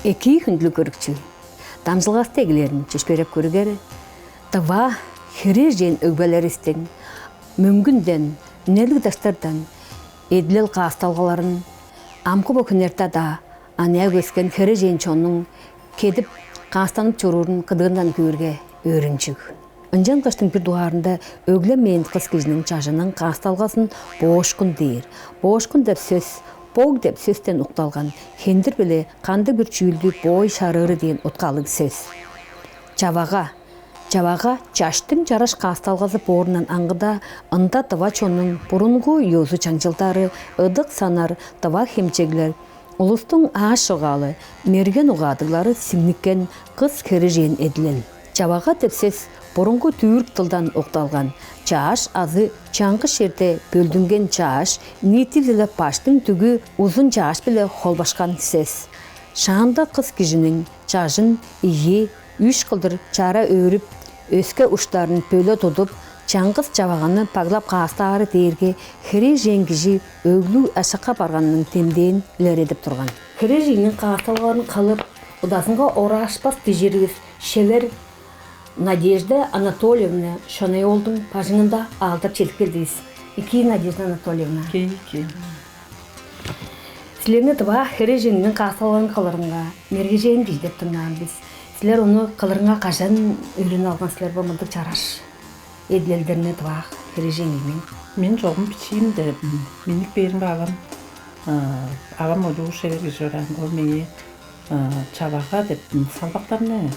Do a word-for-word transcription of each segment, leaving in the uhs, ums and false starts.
Экии, хүндүлүг көрүкчү, дамчылгавысты эгелээрин чөпшээреп көрүңер. Тыва херээжен өгбелеривистиң мөңгүнден, үнелиг даштардан эдилел каасталгаларын амгы бо хүннерде-даа аныяк өскен херээжен чоннуң кедип, каастанып чоруурун кыдыындан көөрге өөрүнчүг. Ынчангаштың бир дугаарында өглемээн кыс кижиниң чажының каасталгазын боошкун дээр. Боошкун деп сөс бог деп сөстен укталган, хендир биле кандыг-бир чүүлдү боой шарыыры дээн уткалыг сөс. Чавага. Чавага чаштың чараш каасталгазы боорундан аңгыда, ында тыва чоннуң бурунгу ёзу-чаңчылдары, ыдык саннар, тыва хемчеглер, улустуң аъш чогаалы, мерген угаадыглары сиңниккен кыс херээжен эдилел. Чавага деп сөс бурунгу түрк дылдан укталган, чааш азы чаңгыс черде бөлдүнген чааш, ниитизи-биле баштың дүгү узун чааш-биле холбашкан сөс. Шаанда кыс кижиниң чажын ийи, үш кылдыр чара өөрүп, өске уштарын бөле тудуп, чаңгыс чаваганы баглап каастаары дээрге херээжен кижи өглүг ашакка барганының демдээн илередип турган. Херээженниң каасталгазын кылып, удазынга ораашпас дижиривис шевер Надежда Анатольевна Шонай-оолдуң бажыңында аалдап чедип келдивис. Экии, Надежда Анатольевна. Экии, экии. Силерни тыва херээженниң каасталгазын кылырынга мергежээн кижи деп дыңнаан бис. Силер ону кылырынга кажан өөренип алган силер бо мындыг чараш эдилелдерни тыва херээженниң? Мен чогум бичиимде, м, миннип бээримге, авам, а, авам олур шевер кижи чораан. Ол меңээ, а, чавага деп, м, салбактарны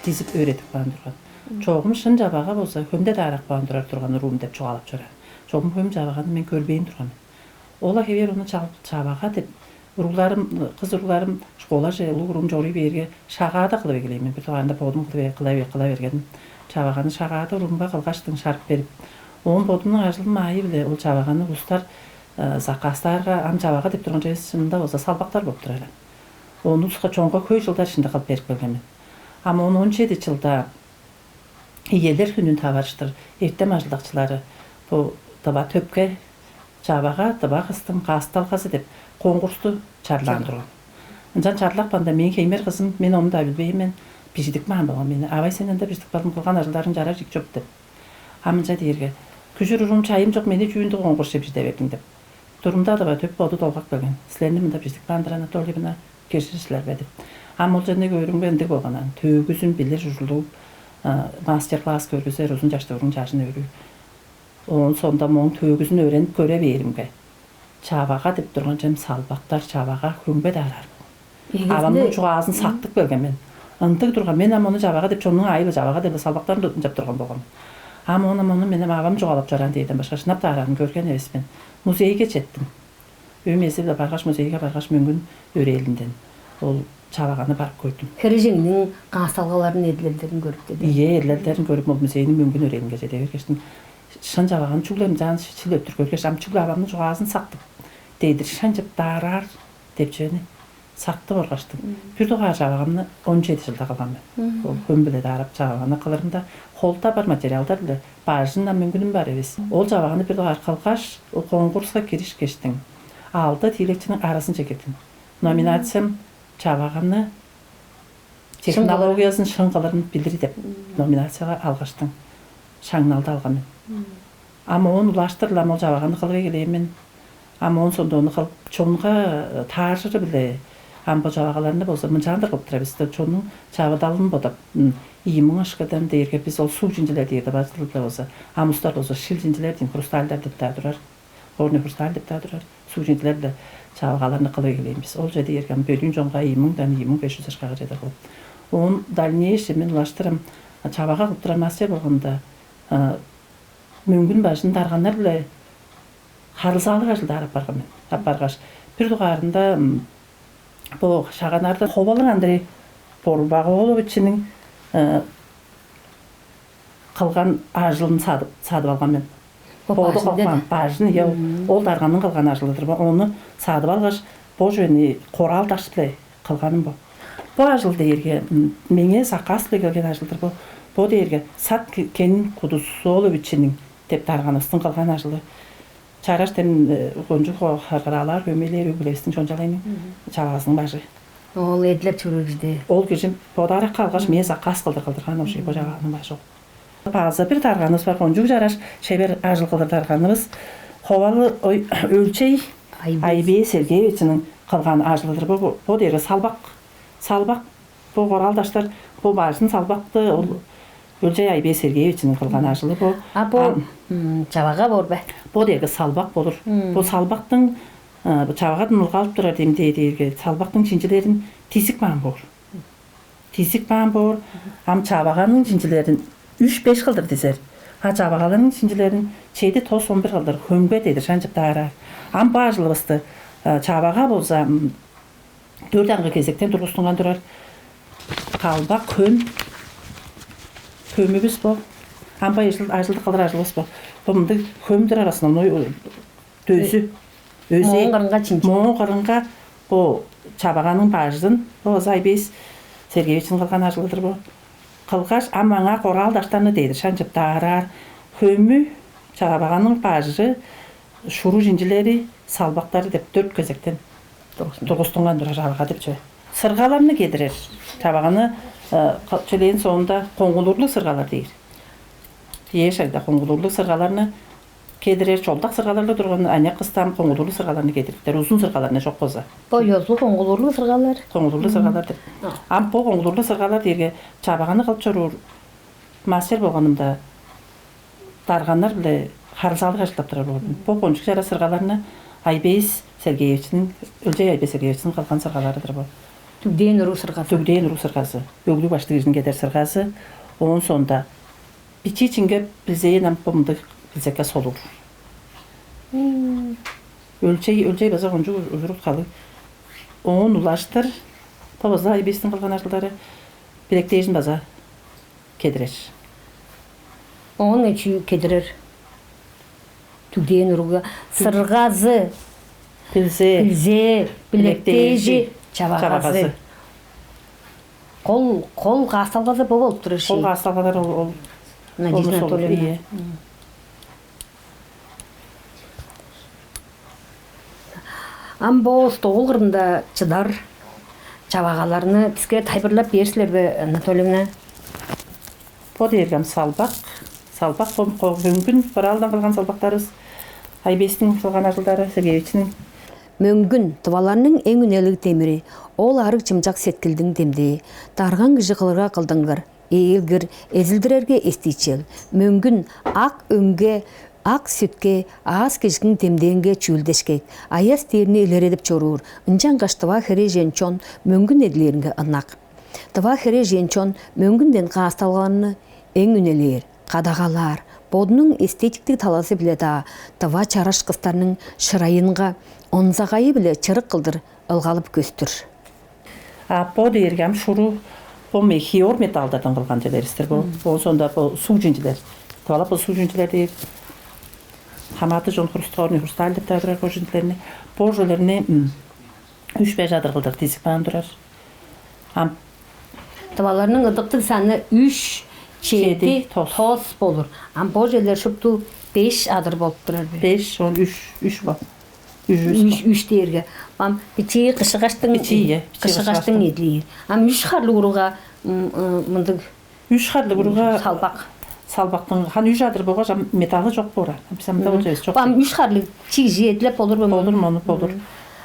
дизип өөредип каан турган. Чогум шын чавага болза, хөмде-даа ырак баан турар турган уруум деп чугаалап чораан. Чогум хөм чаваганы мен көрбээн турган мен. Ол-ла хевээр ону чал-, чавага деп, уругларым, кыс уругларым школаже, улуг уруум чоруй бээрге, шагаада кылып эгелээн мен. Бир дугаарында бодум кылып, кыла бер-, кыла бергеним. Чаваганы шагаада уруумга кылгаштың шарып берип, оон бодумнуң ажылым аайы-биле ол чаваганы улустар, э, заказтаарга, ам чавага деп турган чүве эвес, шынында болза салбактар болуп турар. Ону улуска, чонга хөй чылдар иштинде кылып берип келген мен. Ам ону он чеди чылда иелер хүнүн таварыштыр эртем ажылдакчылары бо тыва төпке «Чавага тыва кыстың каасталгазы» деп конкурсту чарлаан турган. Ынчан чарлапканда, мээң хеймер кызым, мен ону-даа билбээн мен, бижидип каан болган мени. «Авай, сен ында бижидип калдың, кылган ажылдарың чарар чик чоп» деп. А мынча дээрге: «Күжүр уруум, чайым чок, мени чүү ындыг конкурсче бижиде бердиң?» деп. Турумда тыва төп боду долгап келген: «Силерни мында бижидип каан-дыр, Анатольевна, киржир силер бе?» деп. Ам ол черде көөрүмге ындыг болган аан. Төөгүзүн билир ужурлуг, а, мастер-класс көргүзер, узун чаштыгның чажын өрүү. Оон соонда мооң төөгүзүн өөренип көре бээримге, чавага деп турган чүвем салбактар, чавага, хөмбе-даа ыраар болган. Авамның чугаазын сактып келген мен. Ындыг турган, мен ам ону чавага деп, чоннуң аайы-биле чавага деп салбактарын тудуп ынчап турган болган. Ам ону, ам ону мен ам авам чугаалап чораан дээрден башка шынап-даа ырарын көрген эвес мен. Музейге четтим. Өөм ээзи-биле баргаш, музейге баргаш, мөңгүн өрээлинден ол чаваганы барып көрдүм. Херээженниң каасталгаларын, эдилелдерин көрүп, деди. Ийе, эдилелдерин көрүп, ол музейниң мөңгүн өрээлинге чеде бергештиң, шын чаваганы чүгле ынчаан шил өттүр көргеш, ам чүгле авамның чугаазын сактып, дедир шанчып даараар деп чүвени сактып оргаштым. Бир дугаар чавагамны он чеди чылда кылган мен. Ол хөм-биле даарап чаваганы кылырымда, холда бар материалдар-биле, бажын-на мөңгүнүм бар эвес. Ол чаваганы бир дугаар кылгаш, ол конкурска киришкештиң, алды тиилекчиниң аразынче кирдим. Номинациям «Чаваганы технологиязын шын кылырын билир» деп номинацияга алгаштың, шаңналды алган мен. Ам оон улаштыр-ла ам ол чаваганы кылып эгелээн мен. Ам оон соонда ону кылып, чонга, э, тааржыры-биле, ам бо чавагаларны болза мынчаандыр кылып турар бис, чоннуң чавыдалын бодап, м, ийи муң акшадан дээрге бис ол суг чинчилер дээрде базылып-ла болза, ам улустар болза шил чинчилер дейн, хрустальдар деп-даа турар. Горный хрусталь деп-даа турар. Суг чинчилер-биле чавагаларны кылып эгелээн бис. Ол чеде эргем бөлүүн чонга ийи муңдан ийи муң беш чүс акшага чедир кылып. Оон дальнейший мен улаштырам, чавага кылып турар мастер болганда, а, мөңгүн бажын дарганнар-биле харылзаалыг ажылдаар апарган мен. Апаргаш, бир дугаарында, м, бо Шагаан-Арыгдан Ховалыг Андрей Борбак-ооловичиниң, э, кылган ажылын садып, садып алган мен. Бо боду бажын кылган, деди. Бажын, иә, ол, ол дарганның кылган ажылы-дыр бо. Ону садып алгаш, бо чүвени корал даш-биле кылганым бо. Бо ажыл дээрге, м, меңээ заказ-биле келген ажыл-дыр бо. Бо дээрге «Сат ке-, Кенин Кудус-ооловичиниң» деп дарганывыстың кылган ажылы. Чараш дем, э, кончуг хо-, харгыраалаар, хөөмейлээр өг-бүлевистиң чончалайының чавагазының бажы. Ол эдилеп чоруур кижиде. Ол кижи подарок алгаш, мээ заказ кылдыр кылдырган уже бо чаваганың бажы ол. База бир дарганывыс бар, кончуг чараш шебер ажыл кылдыр дарганывыс. Ховалы ой, Өлчей Айбей. Айбей Сергеевичиниң кылган ажылыдыр. Бо бо дээрге салбак. Салбак бо корал даштар, бо бажын салбакты ол Өлчей Айбей Сергеевичиниң кылган ажылы бо. А бо чавага боор бе? Бо дээрге салбак болур. Бо салбактың чавага дыңылгалып турар демдээ дээрге салбактың чинчилерин тизик баан боор. Тизик баан боор. Ам чаваганың чинчилерин үш-беш кылдыр дизер. А чавагаларның чинчилерин чеди, тос, он бир кылдыр хөмге дедир шанчып даараар. Ам бо ажылывысты чавага болза дөрт аңгы кезектен тургустунган турар. Калбак, хөм, хөмүбүс бо. Ам бо ажылды кылыр ажылывыс бо. Бо мындыг хөмдүр арасында дөзү, өзү Моон кырынга чинчи. Моон кырынга бо чабаганың бажын бо база Айбес Сергеевичиниң кылган ажылыдыр бо. Кылгаш, ам аңаа кораал даштарны дедир шанчып даараар. Хөмү, чабаганың бажы, шуру чинчилери, салбактары деп дөрт кезектен тургустунган турар алга деп чүве. Сыргаларны кедирер. Чабаганы челээн соонда коңгулуурлуг сыргалар дээр. Бие шагда коңгулуурлуг сыргаларны кедирер, чолдак сыргаларлы турган аныяк кыстаам коңгулуурлуг сыргаларны кедириптер, узун сыргаларны чок болза. Бо ёзулуг коңгулуурлуг сыргалар. Коңгулуурлуг сыргалар деп. Ам бо коңгулуурлуг сыргалар дээрге чабаганы кылып чоруур мастер болганымда дарганнар биле харылзаалыг ажылдап турар болдум. Бо кончуг чара сыргаларны Айбейс Сергеевичтиң, Өлчей Айбейс Сергеевичтиң кылган сыргаларыдыр бо. Дүгдээн уруу сыргазы. Дүгдээн уруу сыргазы. Өглүг баштыг кижиниң кедер сыргазы. Оон соонда бичии чинге билзээн ам бо мындыг билзекке солуур. Өлчей, өлчей база кончуг ужурук халыг. Оон улаштыр бо база Айбейстиң кылган ажылдары билектээжин база кедирер. Оон эчүү кедирер. Түгдээн уругга сыргазы, билзээ, билзээ, билектээжи, чабагазы. Кол кол каасталгазы бо болуп турар ши. Кол каасталгалар ол ол Надежда Анатольевна. Ам бо стол кырында чыдар чабагаларны биске тайылбырлап бээр силер бе, Анатольевна? Бо дээрге ам салбак. Салбак бо мөңгүн бараалдан кылган салбактарывыс. Айбестиң кылган ажылдары, Сергеевичтиң. Мөңгүн тываларның эң үнелиг демири, ол арыг чымчак сеткилдиң демдээ. Дарган кижи кылырга кылдыңгыр, ээлгир, эзилдирерге эстиичел. Мөңгүн ак өңге, ак сүтке, аас кижиктиң демдээнге чүүлдешкек, аяс дээрни илередип чоруур, ынчангаш тыва херээжен чон мөңгүн эдилээринге ынак. Тыва херээжен чон мөңгүнден каасталгаларны эң үнелээр, кадагалаар, бодунуң эстетиктиг талазы-биле-даа тыва чараш кыстарның шырайынга онзагайы-биле чырык кылдыр ылгалып көстүр. А бо дээрге ам шуру бо мехиор металдардан кылган чүвелеривис-тир бо. Оон соонда бо суг чинчилер. Тывалап бо суг чинчилер дээр. Хамааты чон хрустальный хрусталь деп-даа турар бо чинчилерни. Бо чүвелерни үш-беш адыр кылдыр дизип каан турар. Ам тываларның ыдыктыг саны үш, чеди, тос болур. Ам бо чүвелер шупту беш адыр болуп турар бе? Беш, оон үш, үш бо. Үш, үш дээрге. Ам бичии кышыгаштың, бичии, э, кышыгаштың эдилии. Ам үш харлыг уруга мындыг үш харлыг уруга салбак. Салбактың хан үш адыр болгаш ам металлы чок боор. Бис амда болчу эвес чок. Ам үш харлыг чигжи эдилеп болур бе? Болур мону, болур.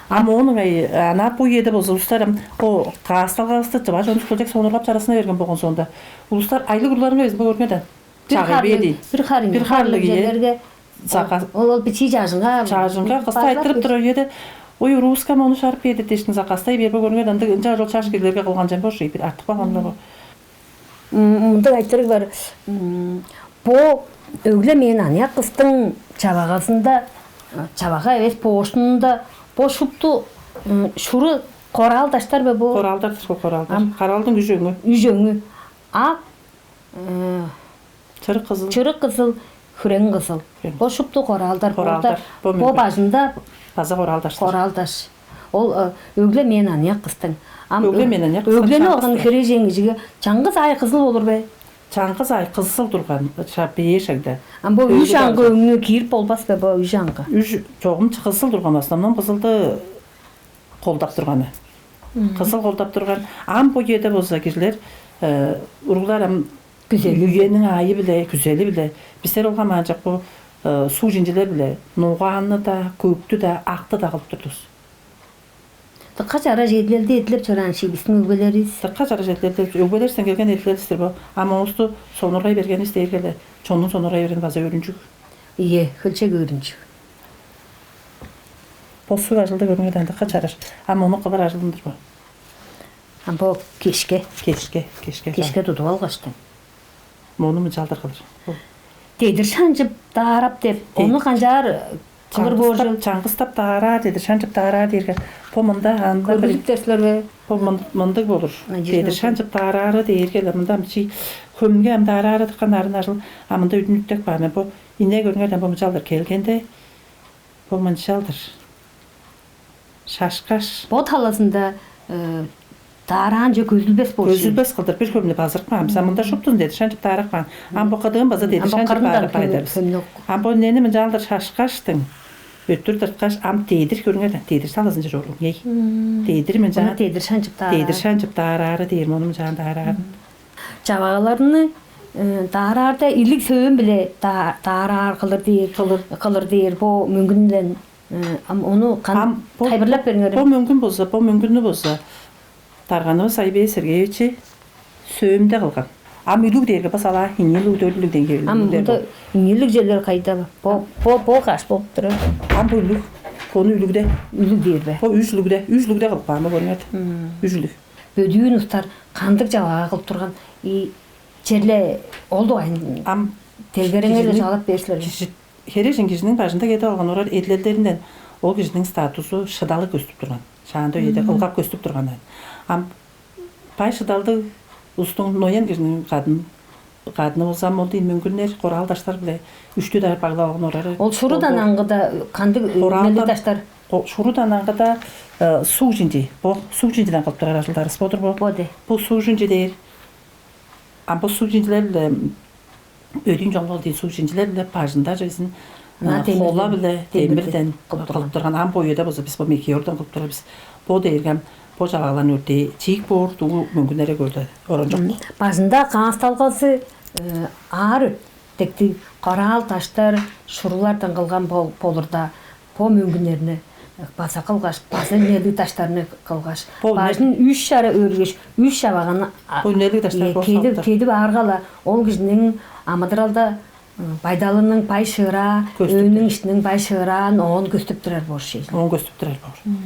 Ам ону ана бу эде болза улустар ам о каасталгавысты жыва чонуш келчек сонурлап чарасына берген болгон соонда улустар айлыг урларынга безин көргөн да. Бир харлыг, бир харлыг, бир харлыг жерлерге. Ол ол бичии жаажынга. Жаажынга кыста айтырып турар үеде ой русская мону шарып беди дешин закастай бербе көрүнгөн андыг ынча жол чаш кирлерге кылган жан бош бир артык багамда бо. Мындыг айтырыг бар. Бо өгле мен аныяк кыстың чабагазында, чабага эвес боошунунда бо шупту шуру кораал даштар бе бу? Кораалдар, кораалдар. Каралдың үжөңү. Үжөңү. Ак, чырык кызыл. Чырык кызыл, хүрең кызыл. Бо шупту кораалдар. Кораалдар. Бо бажында база кораал даштар. Кораал даш. Ол өгле мен аныяк кыстың. Ам өгле мен аныяк кыстың. Өглени алган хережең кижиге чаңгыс аай кызыл болур бе? Чаңгыс аай кызыл турган бээр шагда. Ам бо үш аңгы өңнү кирип болбас бе бо үш аңгы? Үш чогум кызыл турган, основном кызылды колдап турганы. Кызыл колдап турган. Ам бо үеде болза кижилер, э, уруглар ам Күзели. Үениң аайы-биле, күзели-биле. Бистер ол хамаанчок бо, э, суг чинчилер-биле нугаанны-даа, көктү-даа, акты-даа кылып турдувус. Дыка чара черлерде эдилеп чораан ши бистиң өгбелеривис. Дыка чара черлерде өгбелерден келген эдилелдистир бо. А моосту сонургай бергенивис дээрге-ле, чоннуң сонургай бергени база өөрүнчүг. Ийе, хөлчек өөрүнчүг. Бо суг ажылды көрүңер даан, дыка чараш. А мону кылыр ажылындыр бо. А бо кешке. Кешке, кешке. Кешке тудуп алгаштың. Мону мынчалдыр кылыр. Бо. Дедир шанчып даарап деп, Дедир. Ону канчаар кылыр боор Чаңгыстап, чыл? Чаңгыстап даараар дедир шанчып даараар дээрге, бо мында анда бир Көргүзүптер силер бе? Бо мын- мындыг болур. Дедир шанчып даараары дээрге-ле мында чи хөмге ам даараары дыккан арын ажыл, а мында үдүнүттек баар мен. Бо ине көрүңер даан, бо мынчалдыр келгенде, бо мынчалдыр. Шашкаш. Бо талазында, э, даараан чүве көзүлбес болчу. Көзүлбес кылдыр бир хөмнү базырып каан. Мында шуптун дедир шанчып даарап каан. Ам бо кыдыын база дедир шанчып даарап каайдывыс. Ам бо нени мынчалдыр шашкаштың, өттүр тырткаш, ам дедир көрүңер даан, дедир талазынче чоруур ей. Дедир мынчаан. Дедир шанчып даараар. Дедир шанчып даараары дээр, мону мынчаан даараарын. Чавагаларны, э, даараарда илиг сөөн-биле даа- даараар кылыр дээр. Кылыр. Кылыр дээр бо мөңгүнден. Э, ам ону кан- Ам бо- тайылбырлап бериңер. Бо мөңгүн болза, бо мөңгүннү болза, дарганывыс Айбей Сергеевич сөөмде кылган. Ам үлүг дээрге база алаа, иңил үлүг, дөөл үлүг деген Ам үлүглер мында бо. Иңилиг черлер кайда? Бо бо бо каш болуп турар? Ам бо үлүг. Бону үлүгде. Үлүг дээр бе? Бо үш үлүгде, үш үлүгде кылып каан бо көрүңер. Үш үлүг. Бөдүүн устар кандыг чаваа кылып турган и черле ол дугайын Ам Делгереңер кижиниң- жалап берсилер. Кижи херээжен кижиниң бажында кедип алган орар эдилелдеринден ол кижиниң статусу шыдалыг көстүп турган. Шаанда өйде ылгап көстүп турган. Ам бай шыдалдыг устуң ноян кижиниң кадын кадыны болза ам ол дейн мөңгүннер кораал даштар биле үштү даар баглап алган орары. Ол шурудан аңгыда кандыг Кораалдан- мелдик даштар? Шурудан аңгыда суг чинчи. Бо суг чинчиден кылып турар ажылдарыс бодур бо. Боди. Бу суг чинчи дээр. Ам бо суг чинчилер биле өдүн чоңгол дейн суг чинчилер биле бажында чөзүн Ана хола биле демирден кылып турган. Ам бо үеде болза бис бо мекиордан кылып турар бис. Бо дээргем бо чагаалан үрдээ чиик боор дуу мөңгүннере көрдө орончок. Бажында каасталгазы аар өттектиг кораал даштар шурулардан кылган болурда бо мөңгүннерни база кылгаш, база үнелиг даштарны кылгаш, бажын үш чара өөргеш, үш чабаганы Бо үнелиг даштар кедип ааргала ол кижиниң амыдыралда байдалының бай шыыраа, өөнүң иштиниң бай шыыраан оон көстүп турар боор шей. Оон көстүп турар боор.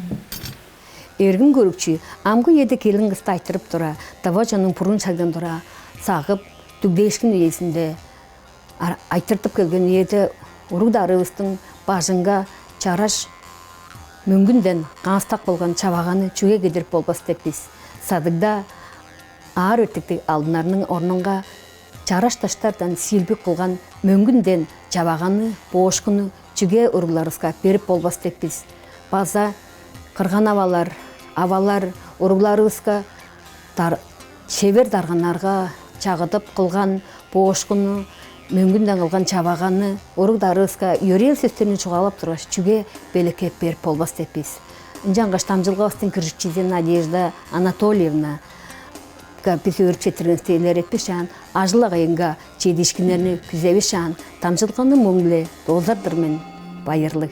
Эргим көрүкчү амгы үеде келин кысты айтырып тура, дава чонуң бурун чагдан тура сагып, дүгдээшкин үезинде айтыртып келген үеде уруг-дарыывыстың бажынга чараш мөңгүнден каастак болган чаваганы чүге кедирип болбас деп бис. Садыгда аар өртектиг алдынарның орнунга чараш даштардан сиилбик кылган мөңгүнден чаваганы, боошкуну чүге уругларывыска берип болбас деп бис. База кырган авалар, авалар уругларывыска дар- шевер дарганнарга чагыдып кылган боошкунну, мөңгүнден кылган чаваганы, уруг-дарыыска йөрээл сөстерни чугаалап тургаш, чүге белекке берип болбас деп бис. Ынчангаш дамчылгавыстың киржикчизи Надежда Анатольевнага бис өөрүп четтиргенивисти илеретпишаан, ажыл-агайынга чедиишкиннерни күзевишаан, дамчылганы мөңүле доозар-дыр мен. Байырлыг.